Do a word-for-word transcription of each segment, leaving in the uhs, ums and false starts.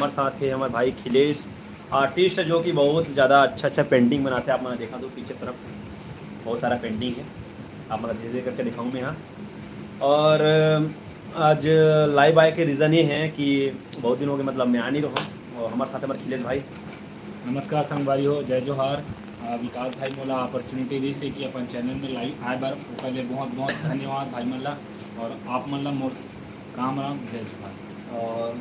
हमारे साथ है हमारे भाई खिलेश, आर्टिस्ट है, जो कि बहुत ज़्यादा अच्छा अच्छा पेंटिंग बनाते हैं। आप मन देखा तो पीछे तरफ बहुत सारा पेंटिंग है, आप मन धीरे धीरे करके दिखाऊँ मैं यहाँ। और आज लाइव आए के रीज़न ये है कि बहुत दिन हो गए, मतलब मैं आ नहीं रहा हूँ, और हमारे साथ हमारे खिलेश भाई। नमस्कार संगवारी हो, जय जोहार। अ, विकास भाई मोला अपॉर्चुनिटी दी से कि अपन चैनल में लाइव आए बर, ओकर लिए बहुत बहुत धन्यवाद भाई मन ला, और आप मन ला मोर राम राम, जय जोहार। और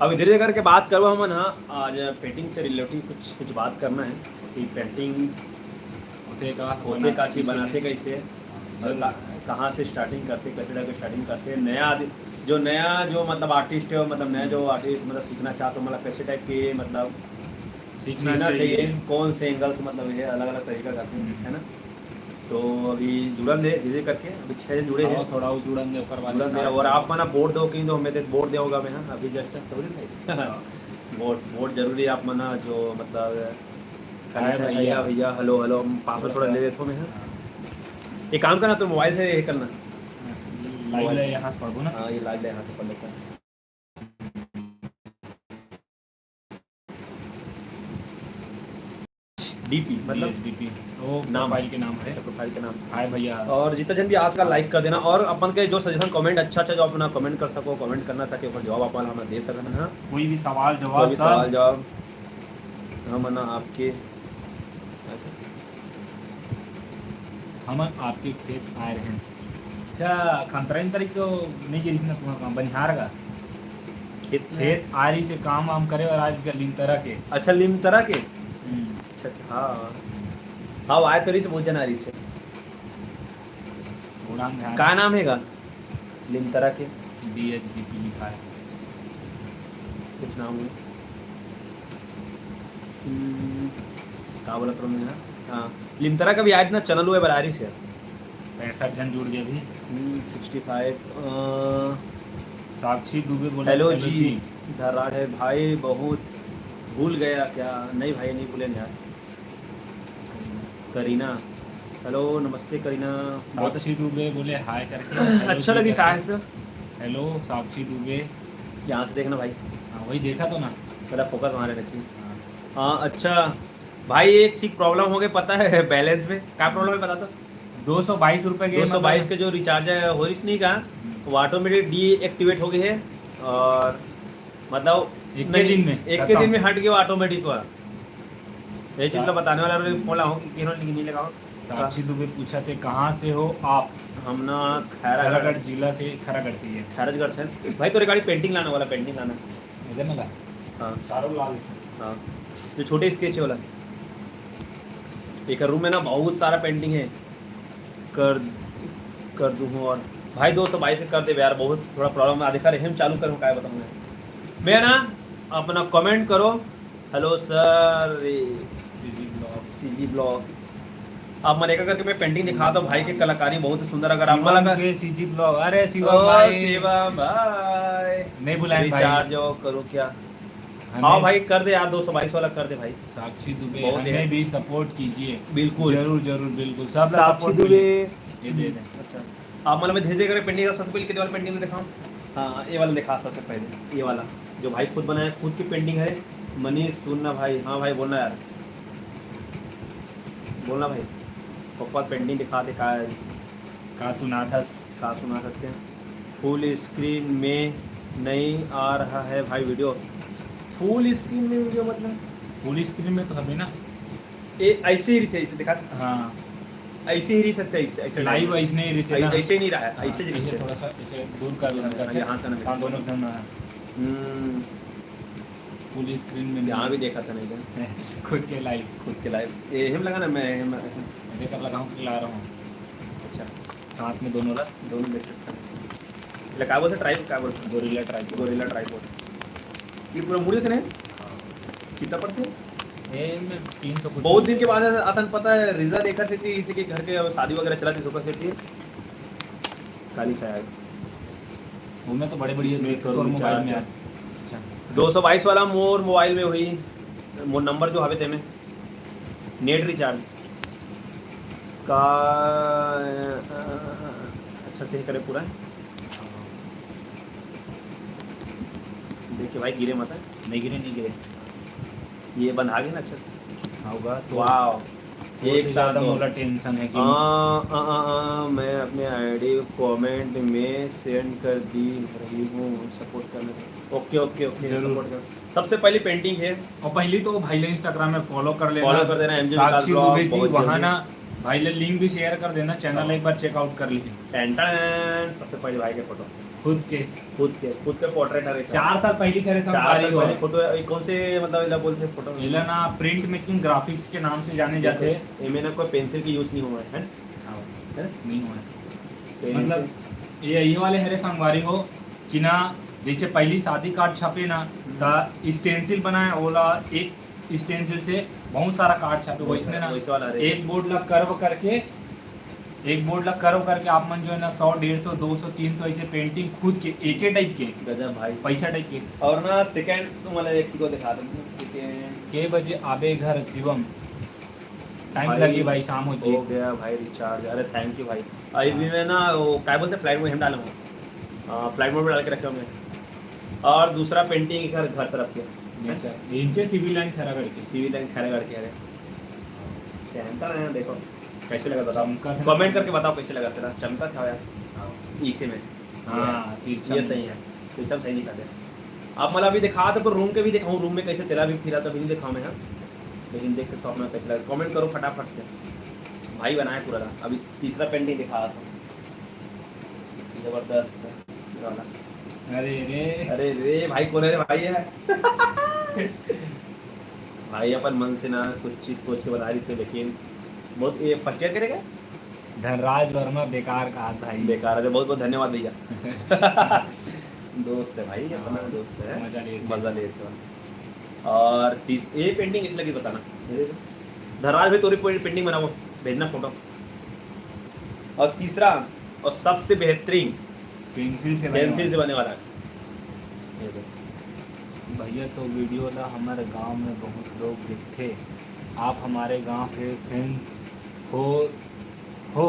अभी धीरे करके बात करबो हमन, हाँ, आज पेंटिंग से रिलेटिव कुछ कुछ बात करना है कि पेंटिंग होथे का, होथे बनाथे का चीज, कइसे बनाथे है? कइसे, हाँ, और जरूर। का-, कहाँ से स्टार्टिंग करथे, कैसे टाइप के स्टार्टिंग करथे, नया आदि-, जो नया जो मतलब आर्टिस्ट है, मतलब नया जो आर्टिस्ट मतलब सीखना चाहते हो, मतलब कैसे टाइप के मतलब सीखना सीखना चाहिए। चाहिए, कौन से एंगल से, मतलब ये अलग अलग तरीका करते हैं, हम्म। है ना? तो अभी जुड़न दे धीरे करके, अभी छः जन जुड़े हैं। हाँ, थोड़ा और जुड़न दे, ओकर बाद जुड़न दे, start और कर। आप मन वोट दो कि तो हमें तो वोट दे होगा मैं, हाँ, अभी जस्ट थोड़ी नहीं। वोट, वोट जरूरी है, आप मन जो मतलब हाय कनेक्ट है, भैया। भैया भैया, हेलो हेलो, हम पासवर्ड थोड़ा थोड़ा सा। ले लेता हूँ मैं, हाँ। हाँ। एक काम करना, तो मोबाइल से ये करना। लाइव मोबाइल ले से। यहाँ से पढ़बो ना। हाँ, ये लाइव ले यहाँ से पढ़ लेता है। डीपी मतलब डीपी, वो नाम। प्रोफाइल के नाम है। अच्छा, प्रोफाइल के नाम। हाय भैया। और जितना जन भी आज का लाइक कर देना, और अपन के जो सजेशन कमेंट अच्छा अच्छा जो अपना कमेंट कर सको, कमेंट करना, ताकि ओकर जवाब अपन हम दे सकन। हाँ, कोई भी सवाल कोई जवाब भी सब। सवाल जवाब हम ना आपके हमन आपके खेत आए रहेन। अच्छा, खंतरा इंतरा तो नहीं गिरिस ना तुम्हारा काम, बनिहार का? खेत में? खेत आ रही से काम वाम करे और आज का लिमतरा के। अच्छा, लिमतरा के? हम्म। अच्छा, अच्छा, हाँ। हाँ, वो आए तो रही तो बहुत जन आ रही से। गोडाउन में आ का रहा। नाम है का? लिमतरा के? डीएचडीपी लिखा है। कुछ नाम है। हम्म, का बोलत रहूँ मैं यार? हाँ, लिमतरा का भी आज ना चैनल हुए बरारी से। पैंसठ जन जुड़ गए अभी। हम्म, सिक्सटी फाइव, अ, साक्षी दुबे बोले, हेलो "हेलो जी।" जी। धराड़ है भाई, बहुत भूल गया क्या? नहीं भाई, नहीं भूले यार। करीना, हेलो, नमस्ते करीना। बहुत साक्षी दुबे बोले हाय करके, हेलो अच्छा जी लगी करके। साहस। हेलो, साक्षी दुबे। यहाँ से देखना भाई। हाँ, वही देखा तो ना। पहला फोकस वहाँ रहना चाहिए। हाँ। हाँ, अच्छा। भाई, एक ठीक प्रॉब्लम हो गया, पता है, बैलेंस में। क्या प्रॉब्लम है, बता तो। दो सौ बाईस रुपये के, दो सौ बाईस मतलब के जो रिचार्ज है, हो रही नहीं का, हम्म। वो ऑटोमेटिक डीएक्टिवेट हो गई है। और मतलब, एक के नहीं, दिन में एक के खत्म। दिन में हट गया ऑटोमेटिक हुआ। ये चीज सा-, मतलब बताने वाला रे, बोला हो कि किन्होंने नहीं लगाओ। साक्षी दुबे पूछा थे, "कहाँ से हो आप?" हम ना खैरागढ़। खैरागढ़ जिला से, खैरागढ़ से ही है। खैरागढ़ से। भाई, तोरे गाड़ी पेंटिंग लाने वाला, पेंटिंग लाना। इधर ना ला। हाँ। चारों लाल। हाँ। जो छोटे स्केच है वाला। एक रूम में ना बहुत सारा पेंटिंग है। कर, कर दूँ हूँ। और भाई, दो सौ बाईस कर देबे यार, बहुत थोड़ा प्रॉब्लम आ। देखा रे, हम चालू करूँ, काय बताऊँ मैं। मैं ना, अपना कमेंट करो। Hello sir, CG blog. CG blog. आप मन एक करके मैं पेंटिंग दिखा दो भाई के कलाकारी बहुत सुंदर। अगर आप मन शिवम लगा के सीजी ब्लॉग। अरे शिवम ओ, भाई। शिवम भाई। नहीं बुलाए भाई। रिचार्ज और करो क्या? हमें हाँ भाई, कर दे यार, दो सौ बाईस वाला कर दे भाई। साक्षी दुबे, बहुत हमें है। भी सपोर्ट कीजिए। बिल्कुल। जरूर, जरूर, बिल्कुल। सब ला साक्षी सपोर्ट दुबे। मिले। ये दे दे। अच्छा। आप मतलब मैं धीरे धीरे करके पेंटिंग का सबसे पहले कितने वाला पेंटिंग में दिखाऊँ? हाँ, ये वाला दिखा सबसे पहले, ये वाला जो भाई खुद बनाया, खुद की पेंटिंग है। मनीष, सुनना भाई, हाँ भाई, बोलना यार, बोलना भाई, पप्पा पेंटिंग दिखा दे का है? का सुना था? का सुना सकते हैं? फुल स्क्रीन में नहीं आ रहा है भाई वीडियो। फुल स्क्रीन में वीडियो मतलब? फुल स्क्रीन में तो हमें ना। ए, ऐसे ही रहिथे, ऐसे दिखा। हाँ। ऐसे ही रह सकते हैं, ऐसे, ऐसे लाइव ऐसे नहीं रहिथे ऐ-, ना। ऐसे नहीं रहा है, हाँ, ऐसे ही ऐसे रहिथे। थोड़ा सा ऐसे दूर कर, हाँ, हल्का से। यहाँ से ना। हाँ, दोनों जन ना। हम्म। फुल स्क्रीन में यहाँ नहीं। भी देखा था नहीं तो। खुद के लाइव। खुद के लाइव। ये हम लगा ना, मैं, मैं ऐसे। देख, अब लगाऊँ कि ला रहा हूँ। अच्छा। साथ में दोनों ला। दोनों देख सकते हैं। ले, क्या बोलते हैं? ट्राइपॉड, क्या बोलते हैं? Gorilla tripod. Gorilla tripod. ये पूरा मुड़ी देते हैं? हाँ। कितना पड़ते हैं? ये में तीन सौ कुछ बहुत दिन के बाद आता न, पता है, रिजा देखा से थी, इसी के घर के अब शादी वगैरह चला थी, सोफा सेट थी। काली खाया है। वो में तो बड़े बढ़िया मैं देखे, करूँ तोर मोबाइल में रिचार्ज। आ। अच्छा। दो सौ बाईस वाला मोर मोबाइल में हुई, मोर नंबर जो हवे तेमे, नेट रिचार्ज का, अच्छा से ही करे पूरा। देख के भाई गिरे मत। नहीं गिरे, नहीं गिरे। ये बंधा गया ना अच्छा से। होगा तो वाओ, एक ज़्यादा मोला टेंशन है कि आ, आ, आ, आ, मैं अपने आईडी कमेंट में सेंड कर दी रही हूँ, सपोर्ट करने। ओके ओके ओके, जरूर। सपोर्ट कर। सबसे पहली पेंटिंग है। और पहली तो भाई ला इंस्टाग्राम में फॉलो कर लेना। फॉलो कर देना, एमजे साक्षी विकास दुबे vlog, जी, बहुत वहाँ जल्दी। ना भाई ला लिंक भी शेयर कर देना, चैनल हाँ। एक बार चेकआउट कर लीजिए। टैन टैन, सबसे पहली भाई के फोटो, खुद के खुद के, खुद के पोर्ट्रेट है। चार साल पहली करे चार संगवारी साल हो। पहले फोटो, ये कौन से, मतलब, इला बोलते हैं फोटो? एला ना प्रिंट मेकिंग ग्राफिक्स के नाम से जाने जाते हैं। ये मैंने कोई पेंसिल की यूज नहीं हुआ है, है? हाँ, है? नहीं हुआ है। पेंसिल। मतलब ये ये वाले हरे संगवारी हो कि ना, जैसे पहली शादी कार्ड छपे ना, त स्टेंसिल बनाए, ओला एक स्टेंसिल से बहुत सारा कार्ड छपे, वैसने ना वैसे वाला रे। एक बोर्ड ला कर्व करके, एक बोर्ड ला कर्व करके आप मन जो है ना, सौ, डेढ़ सौ, दो सौ, तीन सौ ऐसे पेंटिंग खुद के एके टाइप के, गजब भाई। पैसा टाइप के। और ना सेकंड तुम्हारा एक को दिखा देंगे, सेकंड। के बजे आबे घर शिवम? टाइम भाई, लगी भाई, शाम हो जी। हो गया भाई रिचार्ज। अरे थैंक यू भाई। अभी भी मैं ना वो क्या बोलते हैं, फ्लाइट मोड हम डाले हूँ, फ्लाइट मोड में डाल के रखे हूँ मैं। और दूसरा पेंटिंग घर, घर तरफ के नेचर इनसे सिविल लाइन खैरागढ़ के। सिविल लाइन खैरागढ़ के। अरे टैन टैन, देखो कैसे लगा बताओ, चमका था। कमेंट करके बताओ कैसे लगा तेरा, चमका था यार इसे में। हाँ, तिरछा ये में सही से। है, तिरछा सही नहीं करते। आप मतलब अभी दिखा दो, रूम के भी दिखाऊँ, रूम में कैसे तेरा भी फिरा तो अभी नहीं दिखाऊँ मैं, हाँ। लेकिन देख सकते हो अपना कैसे लगा, कमेंट करो फटाफट से। भाई बनाए पूरा था, अभी तीसरा पेंटिंग दिखा रहा था, जबरदस्त है ये वाला। अरे रे। अरे रे भाई, कौन है रे भाई? है भाई, अपन मन से ना कुछ चीज सोच के बना रही थी, लेकिन बहुत, ये फर्स्ट ईयर करेगा। धनराज वर्मा बेकार का भाई। बेकार है, बहुत बहुत धन्यवाद भैया। दोस्त है भाई, अपना हाँ, दोस्त है। मजा ले। मजा लेते हैं। और तीस ये पेंटिंग इस लगी बताना, धनराज भाई तोरी पेंटिंग बनाओ, भेजना फोटो। और तीसरा और सबसे बेहतरीन पेंसिल से बने पेंसिल से वाला। बने वाला है। ये दे। भैया तो वीडियो ला हमारे गांव में बहुत लोग देखते, आप हमारे गांव के फैंस हो हो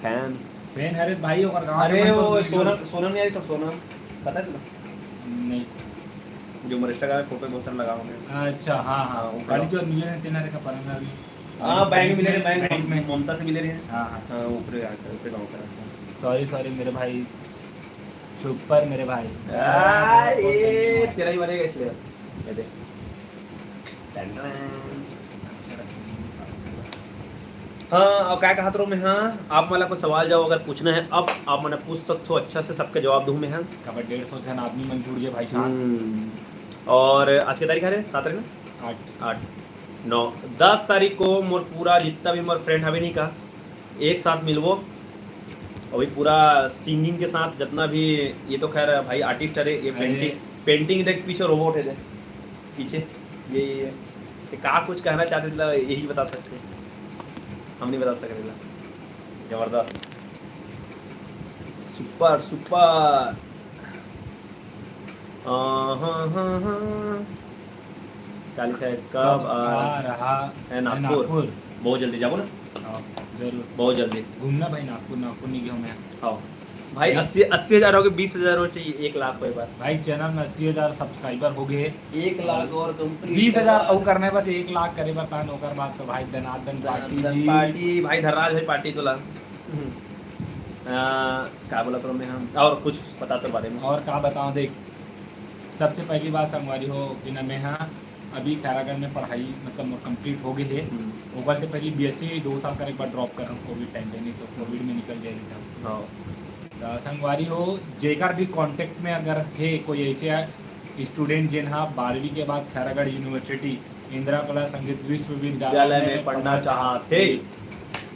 फैन। फैन हरे भाई, ओकर गांव अरे के मन वो तो वीडियो सोनम, सोनम नहीं आ रही तो सोनम, पता है तुमको? नहीं। जो मोरेस्टा का फोटो बहुत सारा लगा हुआ है। अच्छा, हाँ हाँ, हाँ, वो गाड़ी खड़ा। जो मिले हैं, तेना देखा परंगा अभी। हाँ, बैंक मिले रहे, बैंक बैंक में। ममता से मिले रहे हैं। हाँ हाँ। हाँ, ऊपर आकर ऊपर गाँव का रास्ता। सॉरी सॉरी मेरे भाई, सुपर मेरे भाई। आ, ये तेरा ही बनेगा इसलिए। ये दे। टन टन। हाँ, और क्या कहा था मैं? हाँ, आप मन ला कोई सवाल जाओ अगर पूछना है, अब आप मन पूछ सकते हो, अच्छा से सबके जवाब दूँ मैं। हाँ। काबर डेढ़ सौ जन आदमी मन जुड़ गए भाई साहब। हम्म। और आज के तारीख है रे? सात तारीख ना? आठ। आठ, नौ, दस तारीख को मोर पूरा जितना भी मोर फ्रेंड हवे नहीं का, एक साथ मिलबो। अभी पूरा सिंगिंग के साथ जितना भी, ये तो खैर भाई आर्टिस्ट हरे, ये अरे। पेंटिंग, पेंटिंग देख पीछे रोबोट है, देख पीछे, ये, ये, ये का कुछ कहना चाहते थे, यही बता सकते हैं, हम नहीं बता सकते थे। जबरदस्त, सुपर सुपर। हाँ, हाँ, हाँ, हाँ। क्या लिखा है? कब आ आ रहा है नागपुर? बहुत जल्दी जाओ ना। हाँ, जरूर। बहुत जल्दी। घूमना भाई नागपुर, नागपुर नहीं गया मैं। हाँ भाई, अस्सी, अस्सी हजार हो गए, बीस हजार हो चाहिए, एक लाख को एक बार। भाई चैनल में अस्सी हजार सब्सक्राइबर हो गए। एक लाख और complete बीस हजार करना। और करना है बस, एक लाख करे बता, ओकर बाद तो भाई दनादन दनादन पार्टी। पार्टी, भाई धनराज भाई पार्टी तोला। हम्म। आ, का बोला करो मैं हम, और कुछ पता तो बारे में। और का बताओ, देख, सबसे पहली बात संगवारी हो कि ना, मैं हाँ अभी खैरागढ़ में पढ़ाई मतलब मोर कंप्लीट हो गई है। हम्म। ओकर से पहले बीएससी दो साल का एक बार ड्रॉप कर कोविड टाइम पे, नहीं तो कोविड में निकल जाए था। हाँ। तो संगवारी हो, जेकर भी कॉन्टेक्ट में अगर है कोई ऐसे स्टूडेंट जेन हा बारहवीं के बाद खैरागढ़ यूनिवर्सिटी इंदिरा कला संगीत विश्वविद्यालय विद्यालय में पढ़ना चाहत है।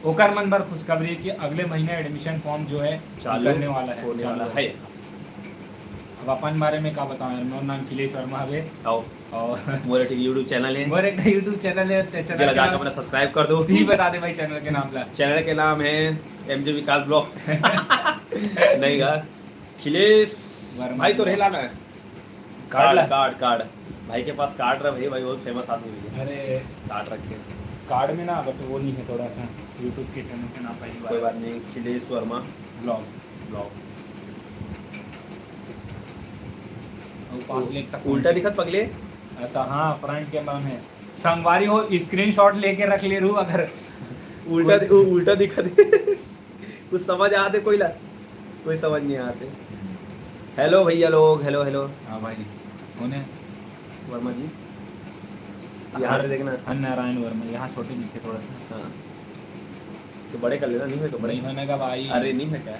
ओकर मन बर खुशखबरी है कि अगले महीने एडमिशन फॉर्म जो है चालू निकलने वाला है, होने चालू वाला है। है। अब अपन बारे में का बताओ यार, मोर नाम खिलेश वर्मा हवे। आओ, और मोर एक YouTube चैनल है, मोर एक YouTube चैनल है, ते चैनल जरा के जाके नाम अपना सब्सक्राइब कर दो। तू ही बता दे भाई चैनल के नाम ला। चैनल के नाम है एमजे विकास ब्लॉग। नहीं गा, खिलेश वर्मा। भाई तो रहला ना। कार्ड ला? Card, card. भाई के पास कार्ड रहा भाई, भाई बहुत फेमस आदमी भी है। अरे कार्ड रखे। कार्ड में ना, बट वो नहीं है, थोड़ा सा YouTube के चैनल के नाम पहली बार। कोई बात नहीं, खिलेश वर्मा ब्लॉग। ब्लॉग। और पाँच लाख तक उल्टा दिखत पगले। अ, त हाँ, front camera में। संगवारी हो, screenshot लेके रख ले रहू अगर उल्टा दि-, उ-, उल्टा दिखत हे। कुछ समझ आते कोई ला? कोई समझ नहीं आते। Hello भैया लोग, hello, hello। हाँ भाई, कौन है? वर्मा जी। यहाँ हर-, से देखना। हर नारायण वर्मा, यहाँ छोटे दिखते थोड़ा सा। हाँ। तो बड़े कर लेना, नहीं है तो बड़े। नहीं होने का भाई। अरे नहीं है क्या?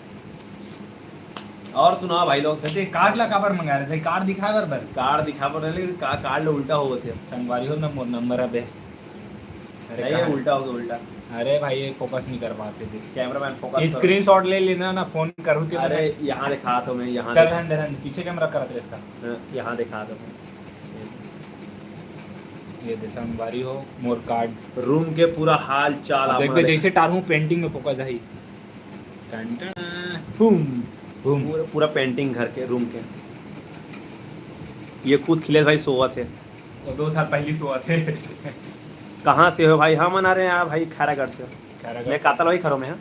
और सुनाओ भाई लोग। ते card ला काबर मंगा रहे थे? Card दिखाए बर बर? Card दिखाए बर रहे, लेकिन का-, card ला उल्टा हो गए थे। संगवारी हो ना, मोर number अबे। अरे नहीं, ये कहाँ? उल्टा हो गया, उल्टा। अरे भाई, ये focus नहीं कर पाते थे। Cameraman focus करो। Screenshot ले लेना ना, phone करूँ ते अरे, मैं। यहाँ दिखा तो मैं, यहाँ चल, दिखा। रहन दे, रहन दे। पीछे camera करत रहे इसका। हाँ, यहाँ दिखा दो। ये दे संगवारी हो, मोर card। Room के पूरा हाल चाल अब आप देख बे, मन जैसे टारहूँ painting में focus है। टन टन। बूम। बूम। पूरा, पूरा painting घर के, room के। ये खुद खिलेश भाई सोवत हे। वो दो साल पहली सोवत हे। कहाँ से हो भाई? हम आ रहे हैं यार भाई, खैरागढ़ से। खैरागढ़ मैं से। कातल वही खरो में है।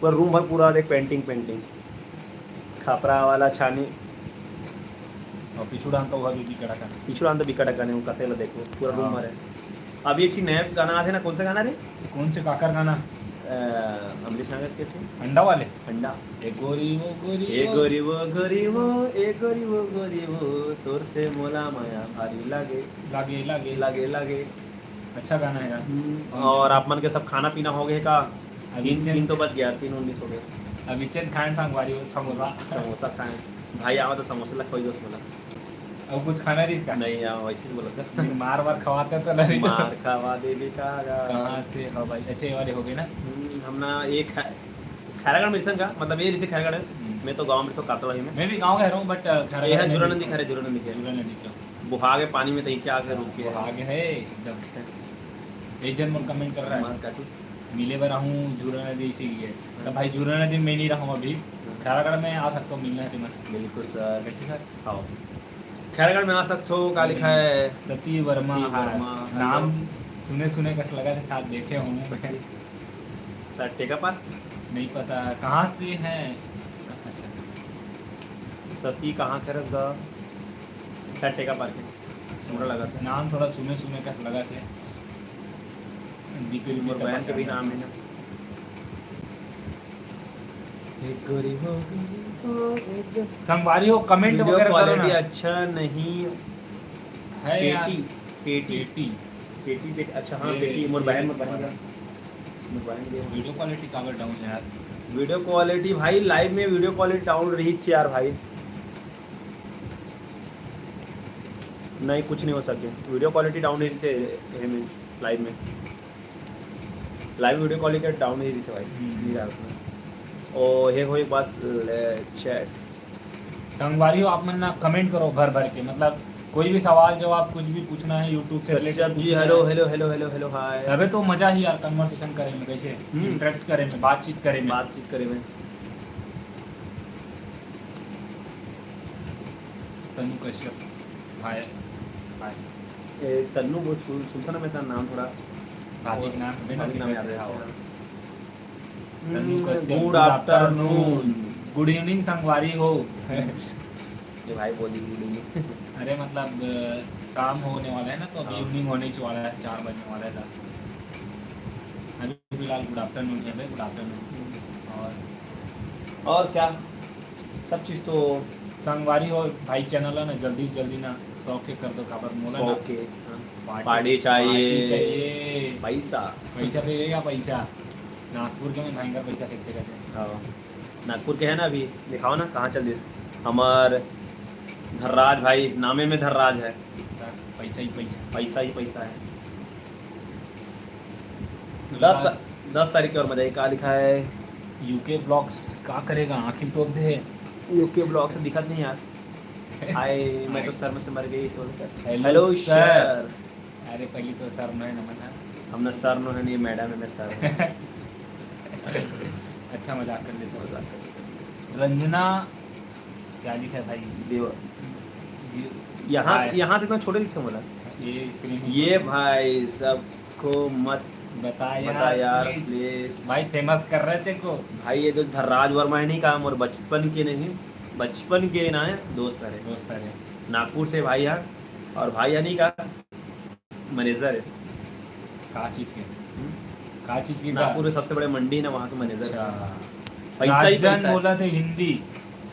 पूरा room भर पूरा देख painting, painting। खपरा वाला छानी। और पीछू डांग तो हुआ भी बिकड़ा का। पीछू डांग तो बिकड़ा का नहीं, वो कते ला देखो, पूरा room हाँ। भर है। अभी एक ठे नया गाना आथे ना, कौन सा गाना रे? कौन से काकर गाना? अ, अमरीश नागेश के थे। अंडा वाले? अंडा। ए गोरी वो गोरी ए वो। गोरी वो गोरी वो, ए गोरी वो गोरी वो, तोर से मोला माया भारी लागे। लागे, लागे। लागे, लागे। अच्छा गाना है यार। हम्म, और आप मन के सब खाना पीना हो गए का? अभी तीन, चल- तीन तो बज गया, तीन उन्नीस हो गया। अभी चल खाएं संगवारी हो समोसा। समोसा खाएं। भाई आवा तो समोसा ला खोई दो बोला। अब कुछ खाना रही इसका? नहीं यार, वैसे ही बोला था। नहीं, मार वार खवाते तो नहीं तो। मार खवा दे बेटा। कहाँ से? हाँ भाई, अच्छे वाले हो गए ना? हम्म, हम ना एक खै-, खैरागढ़ में इथन का, मतलब ये रीते खैरागढ़ है। हम्म। मैं तो गांव में तो कातल ही में। मैं भी गांव का रहा हूँ, but, अ, खैरागढ़ ये है में जुरा भी नदी खा रहे, जुरा नदी के। जुरा नदी का। बुहा के पानी में तैचे आके रुक के। बुहा के है एकदम। एक जन मन comment कर रहा है। मार काची। मिले बर आहूँ जुरा नदी इसी लिए। हाँ। तो भाई जुरा नदी में नहीं रहा हूँ अभी। हाँ। खैरागढ़ में आ सकता हूँ मिलना है तुम्हें। बिल्कुल सर। कैसे सर? आओ। खैरागढ़ में आ सकते हो, का लिखा है? सती वर्मा, सती हाँ। वर्मा, नाम hello। सुने सुने कस लगा थे, साथ देखे हूँ। सती। सर, टेका पार? नहीं पता, कहाँ से हैं? अच्छा। सती कहाँ के रस गा? सर, टेका पार के। अच्छा। मोला लगा था। नाम थोड़ा सुने सुने कस लगा थे। दीपे भी मोर बहन के भी नाम है ना। एक गोरी हो, एक गोरी हो। संगवारी हो, comment video वगैरह करो quality ना। अच्छा नहीं है यार। पेटी, पेटी। पेटी। पेटी, पेटी, अच्छा, हाँ, ये, पेटी, मोर ये बहन, मोर बहन वाला। का। मोर बहन के। Video quality काबर down है यार? Video quality भाई, live में video quality down रही यार भाई। नहीं, कुछ नहीं हो सके, video quality down ही रहिथे, एमे, live में। Live video quality down ही रहिथे भाई, हम्म। नहीं रहा उसमें। ओ, हे हो एक बात, ले, chat। संगवारी हो, आप मन ना comment करो भर भर के, मतलब कोई भी सवाल जवाब कुछ भी पूछना है YouTube से related कश्यप जी, पूछना hello, है। Hello, hello, hello, hello, hi। तबे तो मजा ही यार conversation करे में, कैसे हम्म। Interact करे में, बातचीत करे में। बातचीत करे में। तनु कश्यप, hi, hi। ए, तन्नू वो सु-, सुनता ना मैं तेरा नाम थोड़ा। भाभी के नाम, भाभी के नाम याद है, हाँ। हाँ। तन्नू हम्म, Kashyap, good good afternoon। Afternoon। Good evening संगवारी हो। ये भाई बोली good evening। अरे मतलब, अ, शाम होने वाला है ना, तो अभी हाँ। Evening होने ही वाला है, चार बजने वाला है। अभी फिलहाल good afternoon है भाई, good afternoon। हम्म। और और क्या, सब चीज़ तो संगवारी हो भाई, channel है ना, जल्दी से जल्दी ना सौ के कर दो, काबर मोला सौ ना के, हाँ। Party, party चाहिए। Party चाहिए। पैसा। पैसा फेंकेगा, पैसा। नागपुर के में भयंकर पैसा फेंकते रहते हैं। हाँ। नागपुर के है ना, अभी दिखाओ ना कहाँ चल दिस। हमार धर्राज भाई, नामे में धर्राज है। पैसा ही पैसा। पैसा ही पैसा है। दस विकास। ता-, दस तारीख के और मजा आएगा। का लिखा है? UK Vlogs का करेगा, आँखी तोप दे। UK Vlogs दिखत नहीं यार। हाय, मैं तो अरे। शर्म से मर गई इस वक्त। Hello, hello, sir। Sir। अरे, पहली तो sir नो है ना, मना। हम ना sir नो है, नहीं, madam है, मैं sir हूँ। अच्छा, मजाक कर लेते हैं। मजाक कर लेते हैं। रंजना, क्या लिखा है भाई? देवा। ये यहाँ से, हाय। यहाँ से इतना छोटे लिखे बोला। ये screen ये भाई सबको मत बता बता यार, यार, please। Please। भाई, famous कर रहे थे को। भाई, ये जो धर्राज वर्मा है, नहीं कहा, मोर बचपन के नहीं, बचपन के ना है, दोस्त है। दोस्त है। नागपुर से भाई है, और भाई यानी का मैनेजर है। का चीज के? हम्म? का चीज के? नागपुर में सबसे बड़े मंडी है ना, वहाँ का मैनेजर अच्छा। है। पैसा ही राजन पैसा है। बोला थे हिंदी,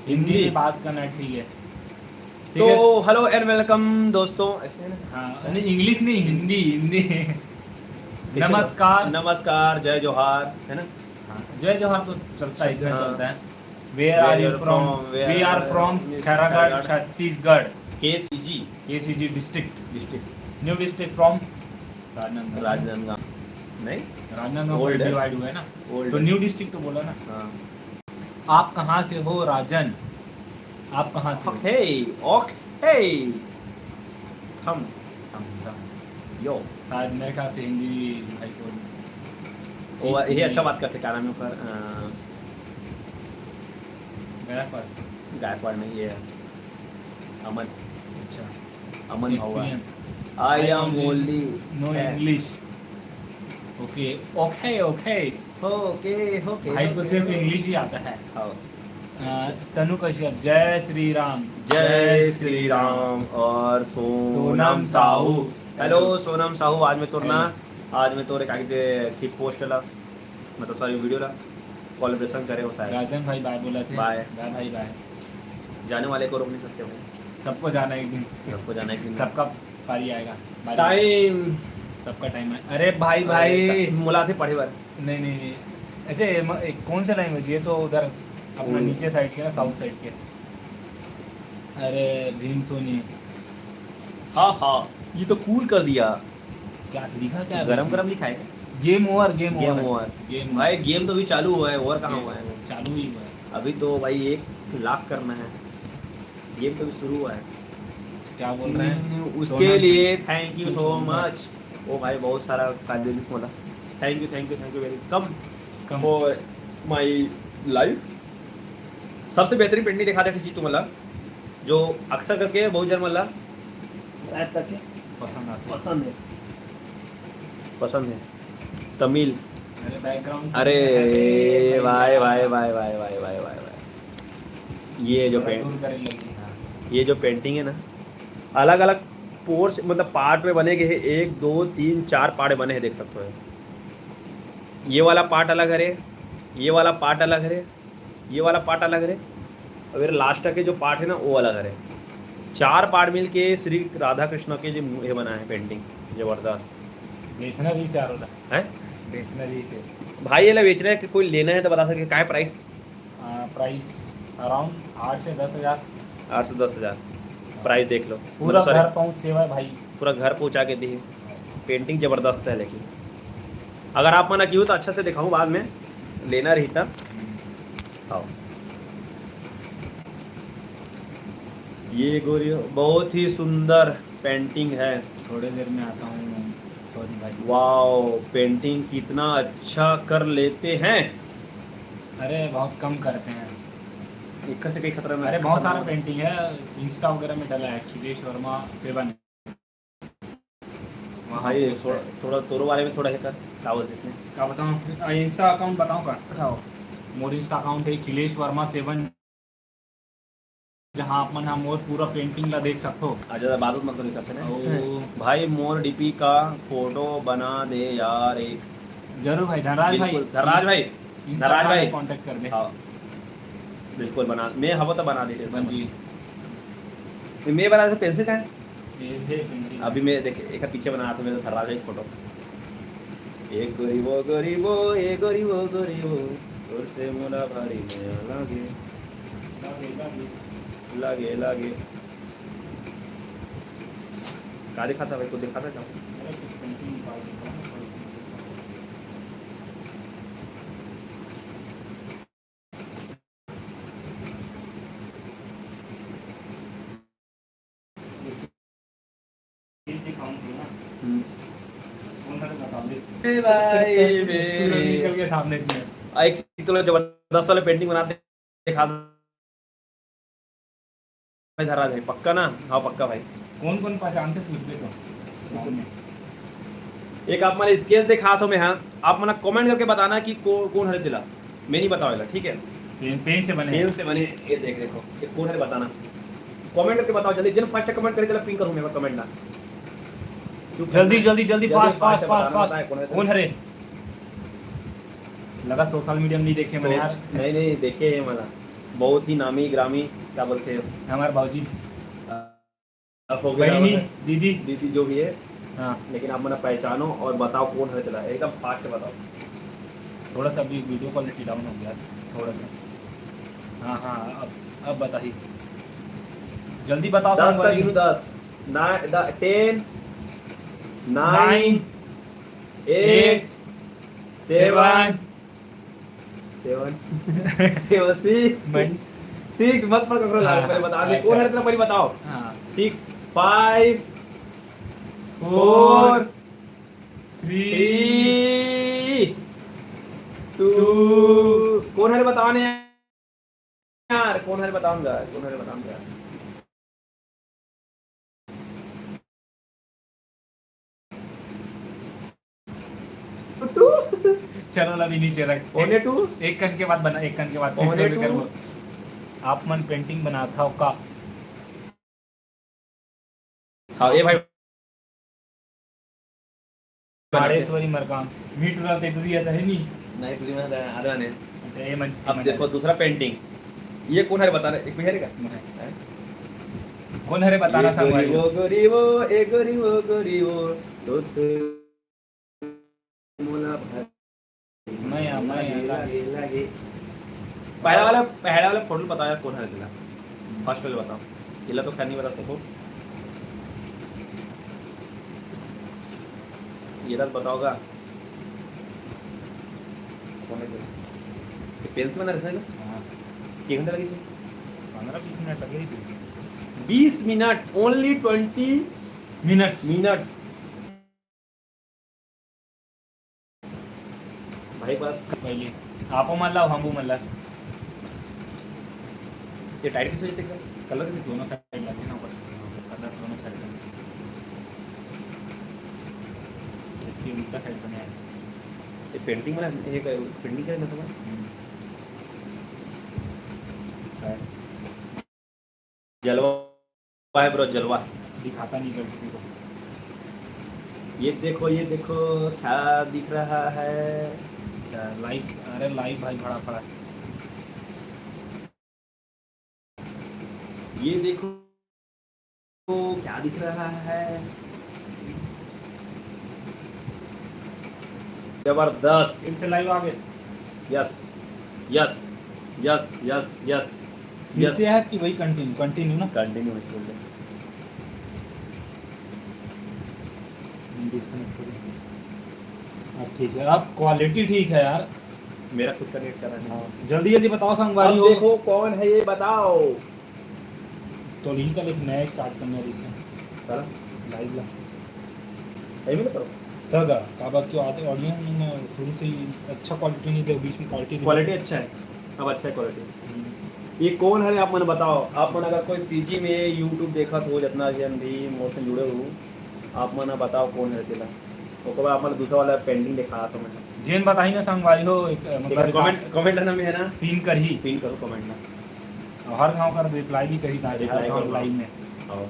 हिंदी हिंदी? में बात करना, ठीक है। ठीक तो है। हेलो एंड वेलकम दोस्तों, ऐसे है ना? हाँ, नहीं, इंग्लिश नहीं, हिंदी, हिंदी। कैसे नमस्कार। नमस्कार, जय जोहार, है ना? हाँ, जय जोहार तो चलता है, इतना हाँ। चलता है। Where are you from? We are from Khairagarh, Chhattisgarh. KCG KCG district. District, new district from Rajnandgaon. Rajnandgaon. नहीं, राजनांदगांव ओल्ड है। डिवाइड हुआ है ना, ओल्ड तो है। न्यू डिस्ट्रिक्ट तो बोला ना। हाँ। आप कहाँ से हो राजन? आप कहाँ से हो? ओके, ओके। हम हम, हम। यो। शायद मेरे ख्याल से हिंदी भाई को वो ये अच्छा बात करते, क्या नाम है ऊपर? अ, गया पर गायकवाड़ नहीं है, अमन, अच्छा। अमन भावा। Experience. I am only No English. ओके, ओके, ओके। ओके, ओके। भाई को सिर्फ इंग्लिश ही आता है। हाँ। अ, तनु कश्यप, जय श्री राम। जय श्री राम। और सोनम सोनम साहू। साहू। हेलो सोनम साहू, आज मैं तोर ना, आज मैं तोर एक आगे थी पोस्ट ला, मतलब सॉरी वीडियो ला कोलैबोरेशन करे हो शायद। राजन भाई बाय बोला थे। बाय। बाय भाई बाय। जाने वाले को रोक नहीं सकते भाई। सबको जाना है एक दिन। सबको जाना है कि नहीं? सबका पारी आएगा। बाय। टाइम। सबका टाइम है। अरे भाई भाई। मुला से पढ़े बार। नहीं नहीं नहीं। ऐसे म- एक कौन से लाइन में जी? ये तो उधर अपना हम्म। नीचे साइड के ना, साउथ साइड के। अरे भीम सोनी। हाँ हाँ, ये तो कूल कर दिया। क्या लिखा, क्या गरम गरम लिखा है। Game over, game game over. Over. Game भाई गेम तो भी चालू हुआ है, ओवर कहाँ हुआ है? चालू ही हुआ है। अभी तो भाई एक लाख करना है, गेम तो भी शुरू हुआ है। क्या बोल रहे हैं? हम्म, उसके सोनम लिए जी। thank you Thank you so so much। ओ भाई, बहुत सारा काबिल बोला, thank you, thank you, thank you very कम कम। for my life। सबसे बेहतरीन पेंटिंग दिखा देते जी तुम्हारा, जो अक्सर करके बहुत जन मला शायद करके पसंद आते हैं। पसंद है, पसंद है तमिल। अरे बैकग्राउंड। अरे भाई भाई भाई भाई भाई भाई भाई भाई, ये जो पेंट, दूर करने लगी। हाँ। ये जो पेंटिंग है ना, अलग अलग पोर्स मतलब पार्ट में बने गए हैं, एक दो तीन चार पार्ट बने हैं, देख सकते हो। ये वाला पार्ट अलग है रे, ये वाला पार्ट अलग है रे, ये वाला पार्ट अलग है रे, और लास्ट के जो पार्ट है ना वो अलग है रे। चार पार्ट मिल के श्री राधा कृष्ण के जो ये बना है पेंटिंग, जबरदस्त। बेचना भी से आ रहा है बेचना भी से। भाई, ये ला बेचना है कि कोई लेना है तो बता सके, क्या है प्राइस? प्राइस अराउंड आठ से दस हज़ार। आठ से दस हज़ार प्राइस देख लो। पूरा मतलब, घर सॉरी, पहुंच सेवा है भाई। पूरा घर पहुंचा के दी है। पेंटिंग जबरदस्त है, लेकिन अगर आप मना कियो तो अच्छा से दिखाऊँ बाद में, लेना रही था। आओ, ये गोरी बहुत ही सुंदर पेंटिंग है। थोड़े देर में आता हूँ। सॉरी भाई। वाओ, पेंटिंग कितना अच्छा कर लेते हैं। अरे बहुत कम करते हैं। एक से कई खतरा में अरे बहुत सारा पेंटिंग है, इंस्टा वगैरह में डाला है अखिलेश वर्मा सेवन। वहाँ भाई post थोड़ा, है। थोड़ा तोरो बारे में थोड़ा है कर, क्या बोलते इसमें? क्या बताऊँ, इंस्टा अकाउंट बताऊँ का? हाँ। मोर इंस्टा अकाउंट है अखिलेश वर्मा सेवन, जहाँ आप मन हा मोर पूरा पेंटिंग ला देख सकते हो। आज ज़्यादा बात मत करो इधर से ना। ओ। भाई मोर डीपी का फोटो बना दे यार एक। जरूर भाई, धनराज भाई। बिल्कुल, धनराज भाई। Instagram धनराज भाई। में contact कर दे। हाँ, बिल्कुल बना, मैं हवा तो बना दे। बन जी। मैं बना से पेंसिल का है। ये है पेंसिल। अभी मैं देख एक पीछे बना रहा था, मैं तो धनराज भाई फोटो। एक गोरी वो गोरी वो, एक गोरी वो गोरी वो, तोर से मोला भारी मया लागे। लागे, लागे। लागे लागे। का दिखाता भाई, को दिखाता क्या? अरे कुछ पेंटिंग निकाल देता हूँ। ये दिखाऊंगी ना। हम्म। कौन सा तो बता दे। ए भाई तुरंत मेरे। निकल के सामने से। आ, एक तो जबरदस्त वाले पेंटिंग बनाते दिखा। धनराज भाई, पक्का ना? हाँ, पक्का भाई। कौन कौन पहचानते पूछ दे तो। एक आप मन स्केच दिखा तो मैं, हाँ, आप मन कमेंट करके बताना कि को, कौन हरे दिला, मैं नहीं बतावेला, ठीक है? पेन, पेन से बने। पेन से बने, ये देख, देखो, ये कौन हरे बताना। कमेंट करके बताओ जल्दी, जिन फर्स्ट कमेंट करे, चला पिन करूँ मैं कमेंट ना। चुप जल्दी, रहना है। जल्दी, जल्दी, जल्दी फास्ट, फास्ट, फास्ट, बताना फास्ट। होता है, कौन है? कौन हरे? लगा सोशल मीडिया में नहीं देखे मैंने सो-, यार। नहीं, नहीं, देखे हैं मला। बहुत ही नामी ग्रामी, क्या बोलते हैं? हमारे बाबूजी। अब हो गया बहनी, हमारे दीदी। दीदी जो भी है। हाँ। लेकिन आप मना पहचानो और बताओ कौन है चला, एकदम फास्ट बताओ। थोड़ा सा अभी वीडियो क्वालिटी डाउन हो गया, थोड़ा सा। हाँ, हाँ, अब, अब बताइए। जल्दी बताओ दस तक संगवारी। गिनो, दस। ना-, द-, ten, nine, nine, eight, eight, seven, seven. Seven. Seven, six. मैं सिक्स मत पढ़, ककरो हाँ, लाल, पहले हाँ, बता दे, अच्छा। कौन है तेरा, पहले बताओ। हाँ। Six, five, four, four, three, three, two. Two. कौन है रे, बताओ ने यार, कौन है रे, बताओ ने यार, कौन है रे, बताओ ने यार। टू। चलो, अभी नीचे रख। पौने टू। एक कन के बाद बना, एक कन के बाद फिर पौने से भी टू। करबो। आप मन पेंटिंग बनात हव का? हाँ, ये भाई। माड़ेश्वरी मरकाम। मीट वाला तेतुरिया तो है नहीं। नहीं, तुझे मैं आदरा ने। अच्छा, ये मन, अब मन देखो, दूसरा पेंटिंग। ये कौन है बताना? एक भी है रे का? नहीं। हैं? कौन है रे बताना, ये गोरी संगवारी? वो, गोरी वो, ए गोरी वो, गोरी वो, दोस्त मोला भाई। मैं आ, मैं आ, लागे, लागे। पहला वाला, पहला वाला फोटो बताओ यार, कौन है तेला? फर्स्ट वाला बताओ। येला तो खैर नहीं बता सको। येला तो बताओगा। कौन है तेला? ये पेन से बना रहता है ना? हाँ। कितने घंटा लगी थी? पंद्रह बीस मिनट लगे ही थे। बीस minute, only twenty minutes. Minutes. भाई बस। पहले आपो मन ला, हमू मन ला। ये टाइट कैसे होते एकदम? कलर कैसे? दोनों साइड लगे ना, ऊपर से कलर दोनों साइड लगे। इसकी उल्टा साइड बने आए। ये पेंटिंग वाला, ये पेंटिंग का मतलब है? हम्म। है। जलवा है ब्रो, जलवा। दिखाता नहीं कर किसी को। ये देखो, ये देखो, क्या दिख रहा है? अच्छा, लाइव, अरे लाइव भाई, फटाफट। ये देखो, क्या दिख रहा है? जबरदस्त। फिर से लाइव आ गए। Yes, yes, yes, yes, yes, फिर यस। से है कि वही कंटिन्यू, कंटिन्यू ना? कंटिन्यू है, बोल दे। डिस्कनेक्ट हो गया। अब ठीक है, अब क्वालिटी ठीक है यार। मेरा खुद का नेट चला है। हाँ, जल्दी जल्दी बताओ संगवारी अब हो। देखो कौन है ये, बताओ। तो यही कल एक नया स्टार्ट करने वाली से। चला। लाइव ला। यही में करो। तगा, काबर क्यों आते ऑडियंस में शुरू से ही अच्छा क्वालिटी नहीं दे, बीच में क्वालिटी क्वालिटी अच्छा है, अब अच्छा है क्वालिटी। हम्म। ये कौन है रे, आप मन बताओ। आप मन अगर कोई सीजी में YouTube देखत हो, जितना जन भी मोर से जुड़े हो, आप मन बताओ कौन है तेला। ओकर बाद आप मन दूसरा वाला पेंडिंग दिखा तो मैं। जेन बताही ना संगवारी हो, एक, मतलब एक कमेंट, कमेंट ना में है ना? पिन करही। पिन करो कमेंट ना। और हर गांव का रिप्लाई भी करी था, रिप्लाई हर गांव करो। लाइन में। आओ।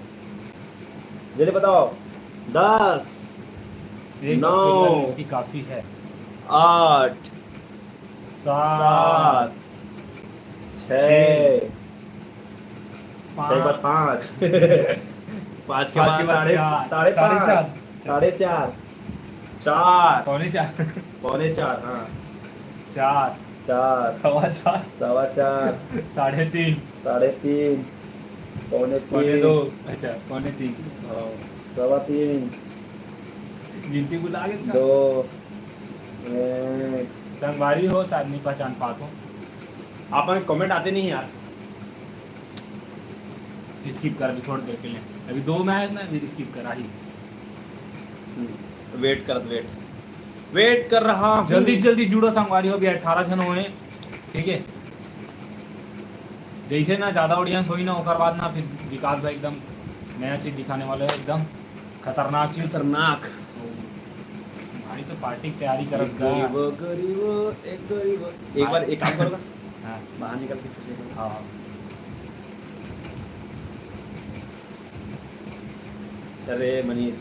जल्दी बताओ। दस, एक नौ, की काफी है। आठ, सात, सात, छः, छः, छः के बाद पाँच। पाँच के पाँच बाद के बाद साढ़े, चार, साढ़े साढ़े पाँच, चार। साढ़े चार, चार। पौने चार। पौने चार, हाँ। चार। चार। सवा चार। सवा चार। साढ़े तीन। साढ़े तीन। पौने पौने तीन। दो। अच्छा, पौने तीन। हाँ, सवा तीन। गिनती भुला गए इसका। दो। एक। संगवारी हो, शायद नहीं पहचान पात हो। आप हमें कमेंट आते नहीं यार। स्किप कर अभी थोड़ी देर के लिए, अभी दो मैच ना, फिर स्किप करा ही। हम्म, वेट करत, वेट, वेट कर रहा हूँ। जल्दी, जल्दी जुड़ो संगवारी हो, अभी अठारह जन होए, ठीक है। जैसे ना ज़्यादा ऑडियंस होई ना, ओकर बाद ना फिर विकास भाई एकदम नया चीज़ दिखाने वाले हैं, एकदम खतरनाक चीज़। खतरनाक। भाई तो पार्टी की तैयारी करत एक गरीबो, गरीबो, एक गरीबो। एक भाई। बार एक काम करो ना। हाँ। बाहर निकल के फिर से करो। हाँ, हाँ। अरे मनीष,